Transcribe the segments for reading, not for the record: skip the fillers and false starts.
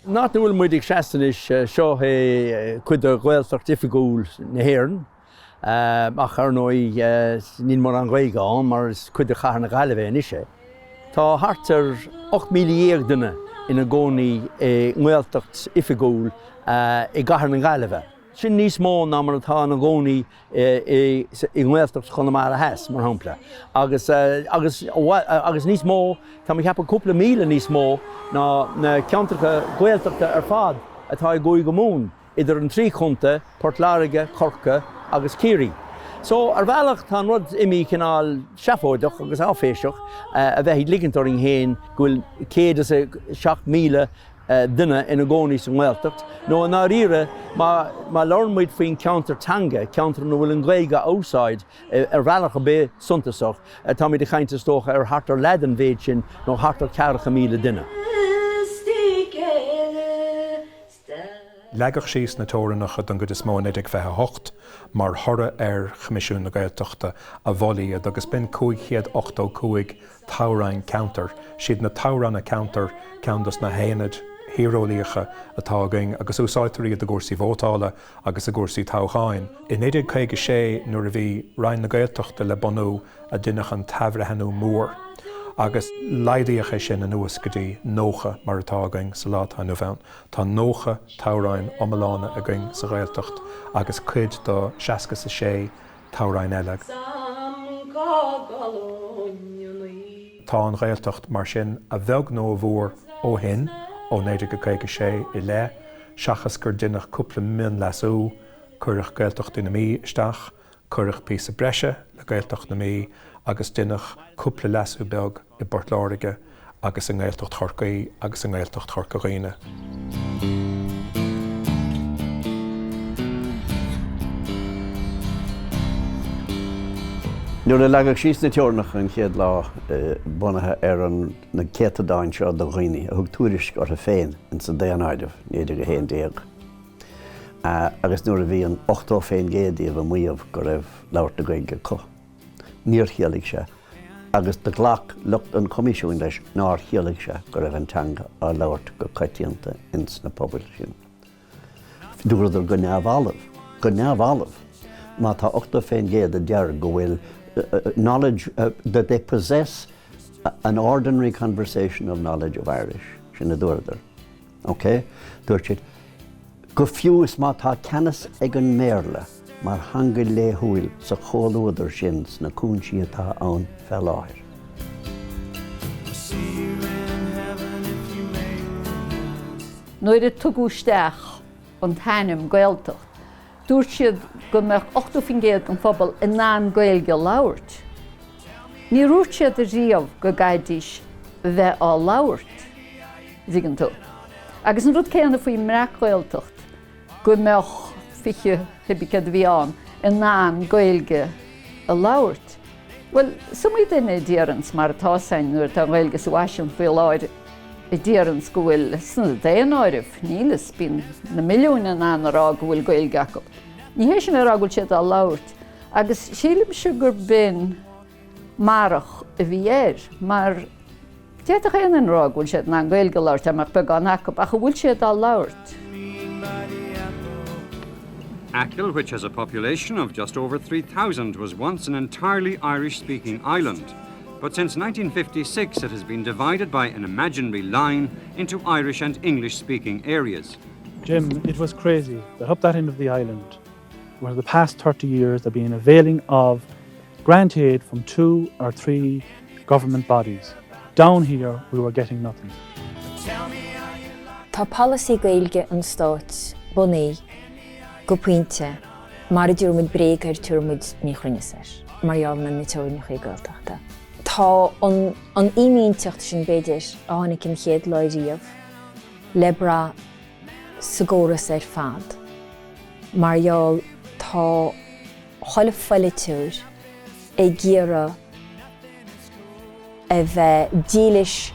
An áit a bhfuil muid ag seasamh anois, seo é cuid de Ghaeltacht oifigiúil na hÉireann, ach ar ndóigh níl mórán Gaeilge ann mar is cuid de chathair na Gaillimhe anois é. Tá thart ar 18,000 duine ina gcónaí i nGaeltacht oifigiúil i gcathair na Gaillimhe. Sin níos mó ná mar atá ina gcónaí i nGaeltacht Chonamara Theas, mar shampla, agus agus agus níos mó, tá mé ag ceapadh cúpla míle níos mó ná na ceantracha Gaeltachta ar fad atá i gCúige Mumhan, idir an trí chontae, Port Láirge, Corcaigh agus Ciarraí. So, ar bhealach, tá an rud imithe cineál seafóideach agus áiféiseach a bheith ag ligint orainn féin go bhfuil 107,000 duine ina gcónaí sa nGaeltacht, nó i ndáiríre, má labhrann muid faoin cheantar teanga, ceantar ina bhfuil an Ghaeilge á úsáid ar bhealach ar bith suntasach, táimid ag caint is dócha ar thart ar leath den mhéid sin, nó thart ar 40,000 duine. Leagadh síos na teorainneacha don gcuid is mó i 1928 mar thoradh ar Choimisiún na Gaeltachta a mhol iad agus b'in 585 toghroinn ceantair. Siad na toghranna ceantair ceann dos na haonaid thíreolaíocha atá againn agus úsáidtear iad i gcúrsaí vótála agus i gcúrsaí toghcháin. I 1956 nuair a bhí Roinn na Gaeltachta le bunú a deineadh an t-athbhreithniú mór agus laghdaíodh é sin anuas go dtí 90 mar atá againn sa lá atá inniu ann. Tá 90 toghroinn iomlána againn sa Ghaeltacht agus cuid do 66 toghroinn eile. Tá an Ghaeltacht mar sin a bheag nó a mhór ó shin, ó 1956 i leith, seachas gur deineadh cúpla mionleasú, cuireadh Gaeltachtaí na Mí isteach, Cuireadh píosa breise le Gaeltacht na Mí agus deineadh cúpla leasú beag i bPort Láirge agus i nGaeltacht Chorcaí agus i nGaeltacht Chorca Dhuibhne. Nuair a leagadh síos na teorainneacha an chéad lá, bunaithe ar na céatadáin seo de dhaoine a thug tuairisc orthu féin insa daonáireamh 1911, Agus nuair a bhí an 80% díobh ag maíomh go raibh labhairt na Gaeilge acu, níor chiallaigh sé, agus do ghlac lucht an Choimisiúin leis, nár chiallaigh sé go raibh an teanga á labhairt go coitianta ins na pobail sin. Dúradar go neamhbhalbh, go neamhbhalbh, má tá 80% a deir go bhfuil knowledge, that they possess an ordinary conversational knowledge of Irish, sin a dúradar. Ok, dúirt siad, go fiú is má tá ceannas ag an mBéarla mar theanga laethúil sa chomhluadar sin sna cúinsí atá ann fé láthair. Nuair a tugadh isteach an t-ainm Gaeltacht, Dúirt siad go mbeadh 80% den phobal in ann Gaeilge a labhairt. Níor dhúirt siad ariamh go gcaithfidís bheith á labhairt, dtuigeann tú. Agus an rud céanna faoin mBreac-Ghaeltacht, go mbeadh 20, cibé céard a bhí ann, in ann Gaeilge a labhairt. Bhuel, is iomaí duine a déarfans, mar atá 's againn nuair atá an Ghaeilge sa bhfaisean faoi láthair, a déarfans go bhfuil sna daonáirimh, níl 'fhios, bíonn na milliúin in ann a rá go bhfuil Gaeilge acu. Ní hé sin a rá go bhfuil siad á labhairt. Agus sílimse gur b'in marach a bhí air, mar d'fhéadfadh aon duine a rá go bhfuil siad in ann Gaeilge a labhairt dá mbeadh beagán acu, ach an bhfuil siad á labhairt? Achill, which has a population of just over 3,000, was once an entirely Irish-speaking island. But since 1956 it has been divided by an imaginary line into Irish and English-speaking areas. Jim, it was crazy that up that end of the island, where the past 30 years they've been availing of grant aid from two or three government bodies. Down here we were getting nothing. Tá polasaí Gaeilge an stáit bunaithe go pointe, mar a dtabharfaidh muid bréag air tabharfaidh muid míchruinneas air, mar gheall ar na teorainneacha Gaeltachta. Tá an an fhimínteacht sin, b'fhéidir, a tháinig an chéad lá riamh, le brath sa gcóras ar fad, mar gheall tá chuile pholaiteoir ag iarraidh a bheith dílis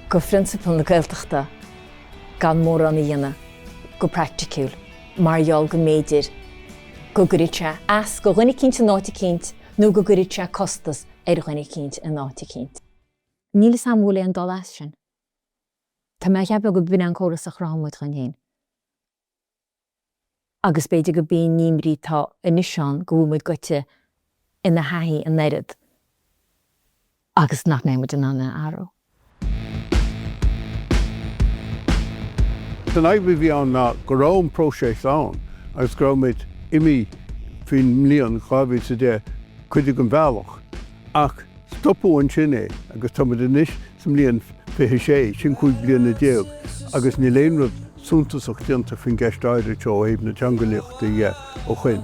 go phrionsabail na Gaeltachta gan mórán a dhéanamh go praiticiúil mar gheall go mb'fhéidir go gcuirfidh sé as go dhuine eicínt in áit eicínt nó go gcuirfidh sé costas ar dhuine eicínt in áit eicínt. Níl 'fhios a'm an bhfuil aon dul as sin. Tá mé a cheapadh go b'in an córas a chruthaigh muid dhúinn féin. Agus b'fhéidir go b'í an nimhní atá anois ann go bhfuil muid goite ina thaithí an oiread agus nach mbeidh muid in ann é a athrú. An fhadhb a bhí ann ná go raibh an próiseas ann agus go raibh muid imithe faoin mbliain 2010 cuid den bhealach ach stopadh ansin é agus tá muid anois sa mbliain 26, sin 15 bliana agus níl aon rud suntasach déanta faoin gceist áirid seo ó thaobh na teangeolaíochta dhe ó shoin.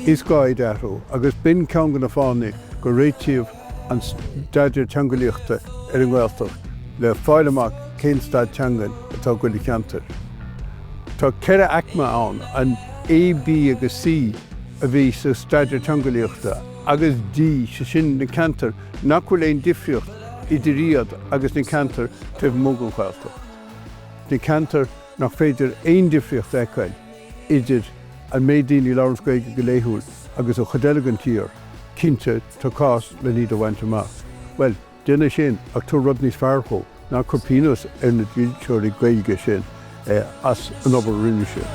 Is gá iad a athrú agus b'in ceann de na fáthanna gur réitíodh an staidéar teangeolaíochta ar an nGaeltacht le fáil amach cén staid teangan atá i gcuile cheantar. Tá 4 aicme ann, an A, B agus C a bhí sa staidéar teangeolaíochta agus D, sé sin na ceantair nach bhfuil aon difríocht idir iad agus na ceantair taobh amuigh den Ghaeltacht. Na ceantair nach féidir aon difríocht a fheiceáil idir an méid daoine a labhranns Gaeilge go laethúil agus an chuid eile den tír, cinnte tá cás len iad a bhaint amach. Bhuel, déan é sin ach tabhair rud níos fearr dhó, ná cuir pionós ar na dílseoirí Gaeilge sin as an obair a rinne siad.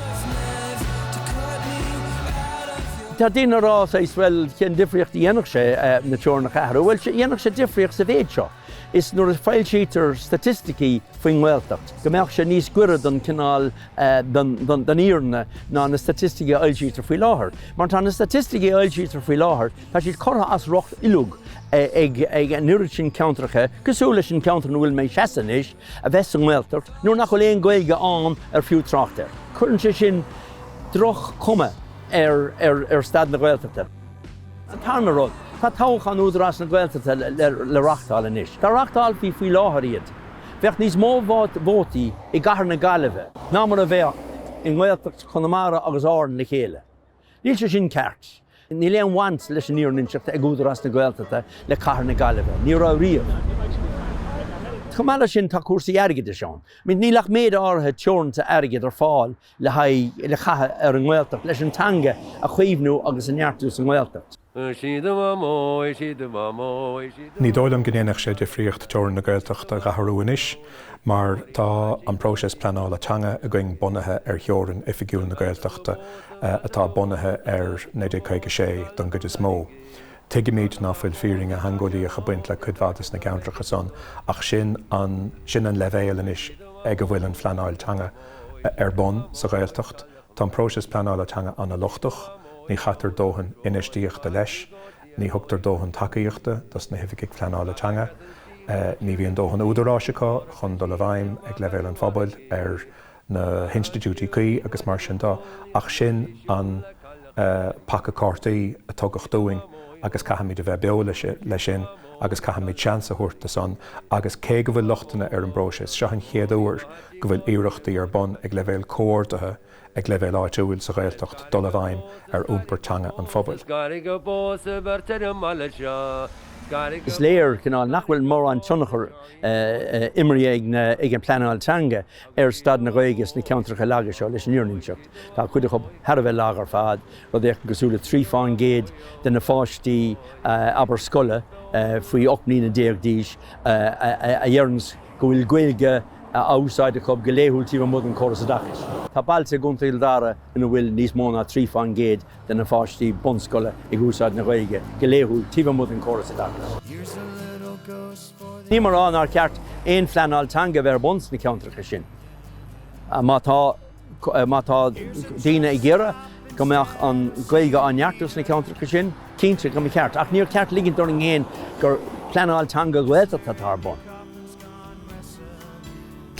Tá daoine ag rá saghas, bhuel, cén difríocht a dhéanfadh sé na teorainneacha a athrú? Bhuel, dhéanfadh sé difríocht sa mhéid seo. Is nuair a foilsítear staitisticí faoin nGaeltacht, go mbeadh sé níos gaire don chineál, don fhírinne ná na staitisticí a fhoilsítear faoi láthair. Mar tá na staitisticí a fhoilsítear faoi láthair, tá siad curtha as riocht uilig ag an oiread sin ceantracha, cosúil leis an cheantar ina bhfuil mé ag seasamh anois, a bheith sa nGaeltacht, nuair nach bhfuil aon Ghaeilge ann ar fiú trácht air. Cuireann sé sin droch-chuma ar staid na Gaeltachta. An tarna rud, tá toghchán Údarás na Gaeltachta le reáchtáil anois. Dá reáchtálfaí faoi láthair iad, bheadh níos mó vótaí i gcathair na Gaillimhe ná mar a bheadh i nGaeltacht Chonamara agus Árann le chéile. Níl sé sin ceart. Níl aon bhaint leis an fhírinne ag Údarás na Gaeltachta le cathair na Gaillimhe. Ní raibh riamh. Chomh maith leis sin, tá cúrsaí airgeadais ann. Níl ach méid áirithe teoranta airgid ar fáil le haghaidh le caitheamh ar an nGaeltacht, leis an teanga a chaomhnú agus a neartú sa nGaeltacht. Ní dóigh liom go ndéanfadh sé difríocht teorainn na Gaeltachta a athrú anois mar tá an próiseas pleanála teanga againn bunaithe ar theorainn oifigiúil na Gaeltachta atá bunaithe ar 1956 don gcuid is mó. Tuigimid ná fuil fírinne theangeolaíoch ag baint le cuid mhaith de sna ceantracha san ach sin an sin an leibhéal anois ag a bhfuil an phleanáil teanga ar bun sa Ghaeltacht. Tá an próiseas pleanála teanga ana-lochtach, ní chaitear dóthain infheistíochta leis, ní thugtar dóthain tacaíochta dos na hoifigigh phleanála teanga, ní bhíonn dóthain údaráis acu chun dul i bhfeidhm ag leibhéal an phobail ar na hinstitiúidí cuí agus mar sin de, ach sin an paca cártaí a tugadh dúinn agus caithfimid a bheith beo leis sin agus caithfimid seans a thabhairt do san agus cé go bhfuil lochtanna ar an bpróiseas, seo an chéad uair go bhfuil iarrachtaí ar bun ag leibhéal comhordaithe ag leibhéal áitiúil sa Ghaeltacht dul i bhfeidhm ar iompar teanga an phobail. Is léir, cineál, nach bhfuil mórán tionchar imeartha ag an bpleanáil teanga ar staid na Gaeilge sna ceantracha laga seo, leis an fhírinne a inseacht. Tá cuid acu thar a bheith lag ar fad, rud éicint cosúil le 3 fán gcéad de na pháistí, abair, scoile faoi 18 mbliana d'aois a dheireanns go bhfuil Gaeilge á úsáid acu go laethúil taobh amuigh den chóras oideachais. Tá bailte i gContae Chill Dara ina bhfuil níos mó ná 3 fán gcéad de na pháistí bunscoile ag úsáid na Gaeilge go laethúil taobh amuigh den chóras oideachais. Nílim ag rá nár cheart aon phleanáil teanga a bheith ar bun sna ceantracha sin. Má tá má tá daoine ag iarraidh go mbeadh an Ghaeilge á neartú sna ceantracha sin, cinnte go mba cheart. Ach níor cheart ligint orainn féin gur pleanáil teanga Ghaeltachta atá ar bun.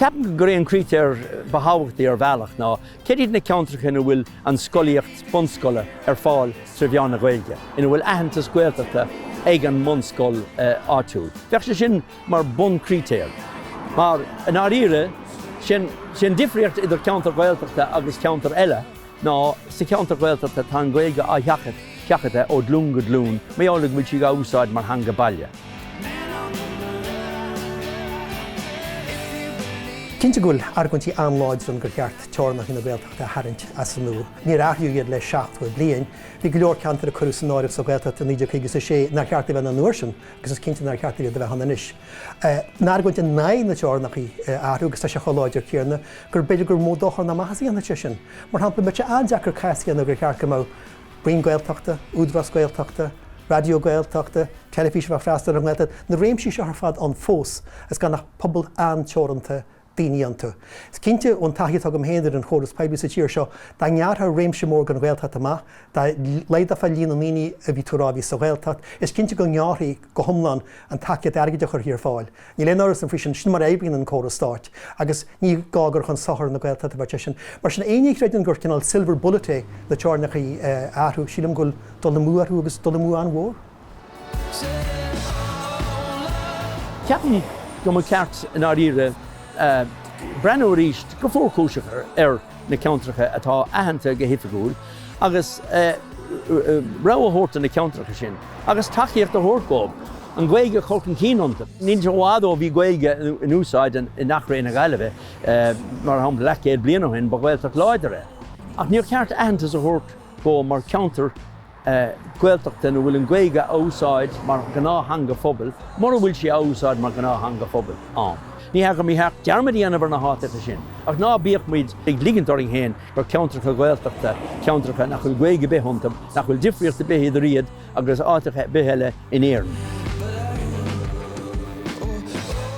Ceapaim gur é an critéar ba thábhachtaí ar bhealach ná céard iad na ceantracha ina bhfuil an scolaíocht bunscoile ar fáil trí mheán na Gaeilge, ina bhfuil aitheantas Gaeltachta ag an mbunscoil áitiúil. Bheadh sé sin mar bunchritéar. Mar, i ndáiríre, sé an difríocht idir ceantar Gaeltachta agus ceantar eile ná sa cheantar Gaeltachta tá an Ghaeilge á sheachadadh ó ghlúin go glúin mar gheall go bhfuil sí á úsáid mar theanga baile. Cinnte go bhfuil argóintí an-láidir ann gur cheart teorainneacha na Gaeltachta a tharraingt as an nua. Níor athraíodh iad le 70 bliain. Bhí go leor ceantar a cuireadh san áireamh sa Ghaeltacht i 1956 nár cheart a bheith ann an uair sin agus is cinnte nár cheart iad a bheith ann anois. An argóint in aghaidh na teorainneacha a athrú, agus tá sé chomh láidir céanna, gur b'fhéidir gur mó dochar ná maitheas a dhéanfadh sé sin. Mar shampla, bheadh sé an-deacair cás a dhéanamh gur cheart go mbeadh Roinn Gaeltachta, Údarás Gaeltachta, Raidió Gaeltachta, teilifís a bheadh ag freastal ar an nGaeltacht, na réimsí seo ar fad ann fós agus gan ach pobal an-teoranta daoine iontu. Is cinnte ón taithí atá agam féin ar an chóras poiblí sa tír seo, dá ngearrfá réimse mór den Ghaeltacht amach, dá laghdófá líon na ndaoine a bhí tú a rá a bhí sa Ghaeltacht, is cinnte go ngearrfaí go hiomlán an tacaíocht airgid a chuirfí ar fáil. Níl aon amhras ann faoi sin, sin mar a oibríonn an córas stáit agus ní gá gur chun sochair na Gaeltachta a bheadh sé sin. Mar sin, éinne a chreideann gur cineál silver bullet é na teorainneacha a athrú, sílim go bhfuil dul amú orthu agus dul amú an-mhór. Ceapaim go mba cheart i ndáiríre breathnú arís go fuarchúiseach ar na ceantracha atá aitheanta go hoifigiúil agus rogha a thabhairt do na ceantracha sin agus tacaíocht a thabhairt dóibh an Ghaeilge a chur chun cinn iontu. Níl sé i bhfad ó bhí Gaeilge in úsáid in Achréidh na Gaillimhe, mar shampla, leathchéad bliain ó shin, ba Ghaeltacht láidir é. Ach níor cheart aitheantas a thabhairt dó mar cheantar Gaeltachta ina bhfuil an Ghaeilge á úsáid mar ghnáth-theanga phobail, mura bhfuil sí á úsáid mar ghnáth-theanga phobail ann. Ní hea gur mícheart dearmad a dhéanamh ar na háiteacha sin, ach ná bíodh muid ag ligint orainn féin gur ceantracha Gaeltachta ceantracha nach bhfuil Gaeilge ar bith iontu, nach bhfuil difríocht ar bith idir iad agus áiteacha ar bith eile in Éirinn.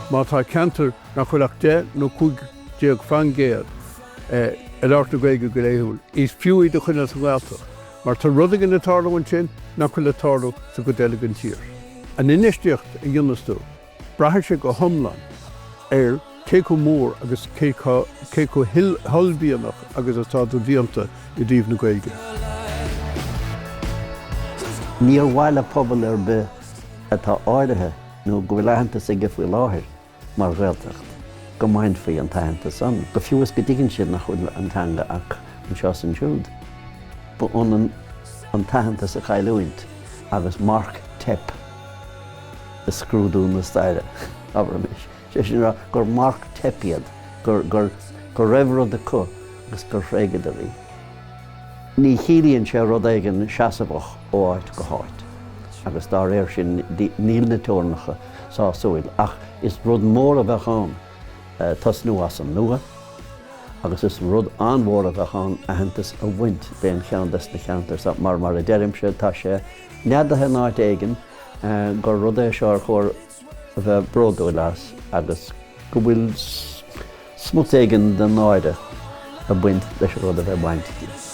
Má tá ceantar nach bhfuil ach 10 nó 15 fan gcéad ag labhairt na Gaeilge go laethúil, is fiú iad a choinneáil sa nGaeltacht. Mar tá rud éigin ag tarlú ansin nach bhfuil ag tarlú sa gcuid eile den tír. An infheistíocht a dhéanas tú, braitheann sé go hiomlán ar cé chomh mór agus cé chomh huaillmhianach agus atá do mhianta i dtaobh na Gaeilge. Níor mhaith le pobal ar bith atá áirithe nó go bhfuil aitheantas aige faoi láthair mar Ghaeltacht, go mbainfí an t-aitheantas san, go fiú is go dtuigeann siad nach bhfuil an teanga ach anseo is ansiúd. Ba ionann an t-aitheantas a chailliúint agus marc teip i scrúdú na staire, abraimis. Sé sin a rá gur marc teip iad, gur, gur, go raibh rud acu agus gur thréigeadar í. Ní chiallaíonn sé rud éigin seasmhach ó áit go háit agus dá réir sin níl na teorainneacha sásúil ach is rud mór a bheadh ann tosnú as an nua agus is rud an-mhór a bheadh ann aitheantas a bhaint d'aon cheann des na ceantair so mar mar a deirimse tá sé neadaithe in áit éigin gur rud é seo ar chóir a bheith bródúil as agus go bhfuil smut éigin de náire ag baint leis an rud a bheith bainte díobh.